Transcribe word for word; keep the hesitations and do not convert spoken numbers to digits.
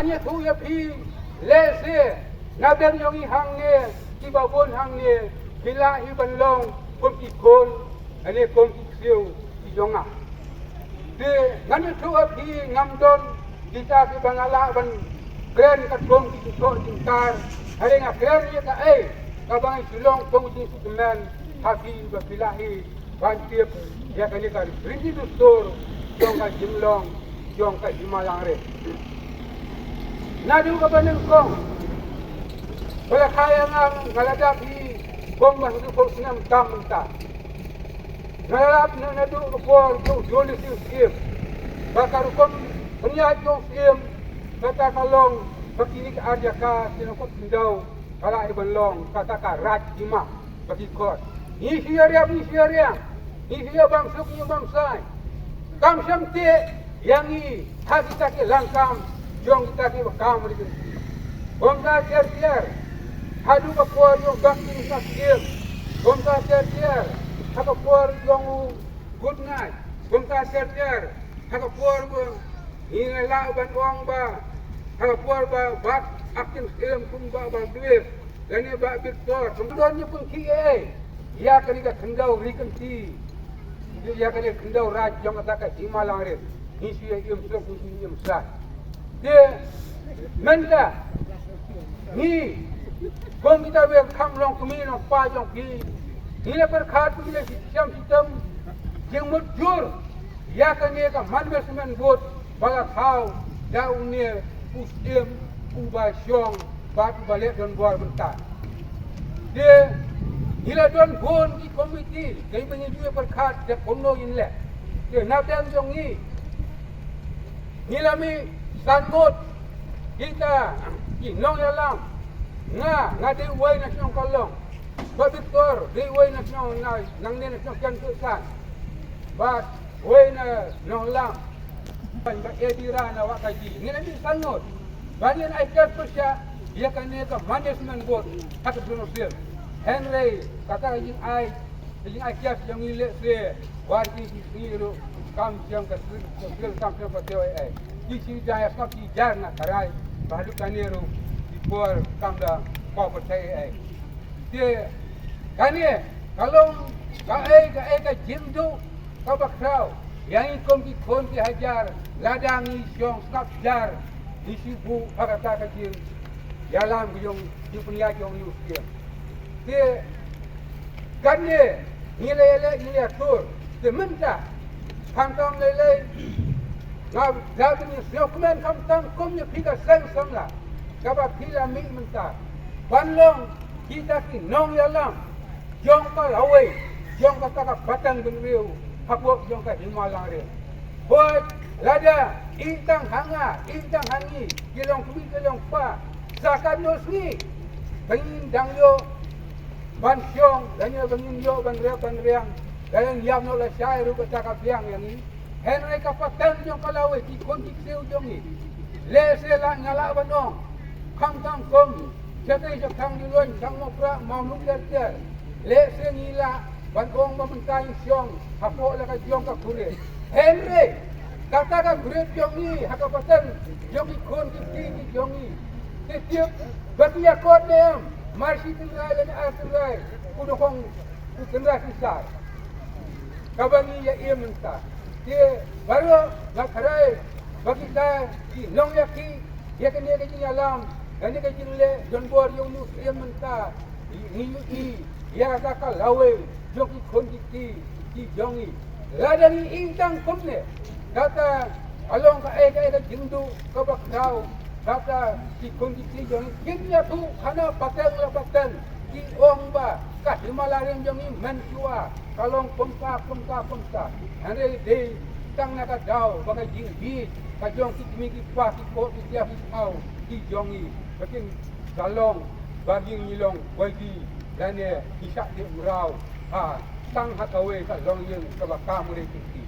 Ïathuh ïa phi, lehse na bynta jong ngi hangne, kiba bun hangne ki lah hi ban long kum ki khun, lane kum ki ksiew ki jong nga. Te ngan ïathuh ïa phi, ngam don kita kiba nga lah ban kren katkum ki jingthoh jingkar. Hynrei nga kren ïa kaei kaba ngi shu long kum ki jingkmen ha phi ba phi lah hi ban tip ïa kane ka riti dustur jong ka jinglong jong ka Hima Langrin. Naduh kaba nyngkong ba la kha ïa nga, nga la dap hi kum ba hynriewphew snem tam mynta. Nga la dap na, naduh ka por jong u Julius Siem ba ka rukom pynïaid jong u Siem, kata ka long ba kine ki ar jaka ki nongkop khyndew ka lah hi ban long kata ka Raj Hima ba ki khot. Ngi shu ïa riam, ngi shu ïa riam, ngi shu ïa bam suk, ngi bam sai. Kam shym teh ïa ngi ha kita ki langkam jong kita kiba kam ri ki. Kumta ter ter haduh ka por jong u Bakting Siem. Kumta ter ter ha ka por jong u Good Night. Kumta ter ter ha ka por ba ngi lah ban ong ba ha ka por ba Bah Acting Siem kum Bah Baldwin lane Bah Victor, kum don ïa pynkhih ei ïa kane ka khyndew ri kynti, ïa kane ka khyndew Raj jong kata ka Hima Langrin. Ngi shu ïa im suk, ngi shu ïa im sai. Te mynta ngi kum kita kiba kham long kmie long kpa jong phi, ngi la pyrkhat, ngi la shitom shitom jingmut jur ïa kane ka management board ba la thaw da une u Siem uba shong bad uba leh donbor mynta. Te ngi la don bun ki komiti, dei ba ngi ju ïa pyrkhat da kumno ngin leh. Te na bynta jong ngi, ngi la mih san ngut kita ki nongïalam. Nga, nga dei uwei na shnong Kallong. Bah Victor dei uwei na shnong, na, nangne na shnong Kynthei San. Bad uwei na Nonglam. Bah Edira na Wahkaji. Ngi la mih san ngut ban ïa ai test pyrshah ïa kane ka management board ha ka Bluenose Hills. Hynrei kata ka jingai, ka jingai test jong ngi lehse wat ki ki sngi ruh kam shym ka sir, ka sir kam shym ka tei ei ei. Ki shi jaya sngap ki jar na karai ba haduh kane ruh ki por kam da paw pyrthei ei ei. Te kane ka long kaei kaei ka jingduh kaba khraw ïa ngi kum ki khun ki hajar, lada ngi shong sngap jar, ngi shu buh ha kata ka jingïalam ka jong, jingpynïaid jong u Siem. Te kane ngi la ïaleh, ngi la ïatur. Te mynta khamtam lei lei nga da ka jingsngewkmen khamtam kum ïa phi ka seng samla kaba phi la mih mynta ban long kita ki nongïalam jong ka lawei jong kata ka pateng bynriew hapoh jong ka Hima Langrin. Hooid, lada ïa tang ha nga, ïa tang ha ngi, ki long kmie ki long kpa, sa katno sngi ba ngin dang ïoh ban shong, lane ba ngin ïoh ban rep ban riang, lane ïam noh lashai ruh kata ka biang ïa ngi. Hynrei ka pateng jong ka lawei, ki khun ki ksiew jong ngi, lehse la nga lah ban ong, khamtam kum Shatei Shakhang Diluin, Shangmo Prah, Mawlung Lerter, lehse ngi lah ban ong ba mynta ngi shong hapoh la ka jong ka khurit. Hynrei kata ka khurit jong ngi ha ka pateng jong ki khun ki kti ki jong ngi, te tip ba ki ïakot ne em, mar shi tynrai lane ar tynrai, u dkhong u tynrai shisar. Kaba ngi ïa im mynta, te baroh nga khrei ba kita ki nongïakhih ïa kane ka jingïalam, kane ka jingleh donbor ïa une u Siem mynta, ngi ïohi ïa kata ka lawei jong ki khun ki kti ki jong ngi. Lada ngi ïeng tang kumne, kata ka long kaei kaei ka jingduh kaba khraw. Kata ki khun ki kti jong ngi kin ïathuh ha na pateng la pateng, ki ong ba ka Hima Langrin jong ngi mynshuwa ka long kumta kumta kumta. Hynrei dei tang na ka daw ba ka jingbieit ka jong ki kmie ki kpa, ki kpoh ki tiah ki khaw ki jong ngi, ba kin da long ba ngi ngi long wei ki lane ki shah teh mraw ha tang ha kawei ka longïing kaba kam rei ki kti.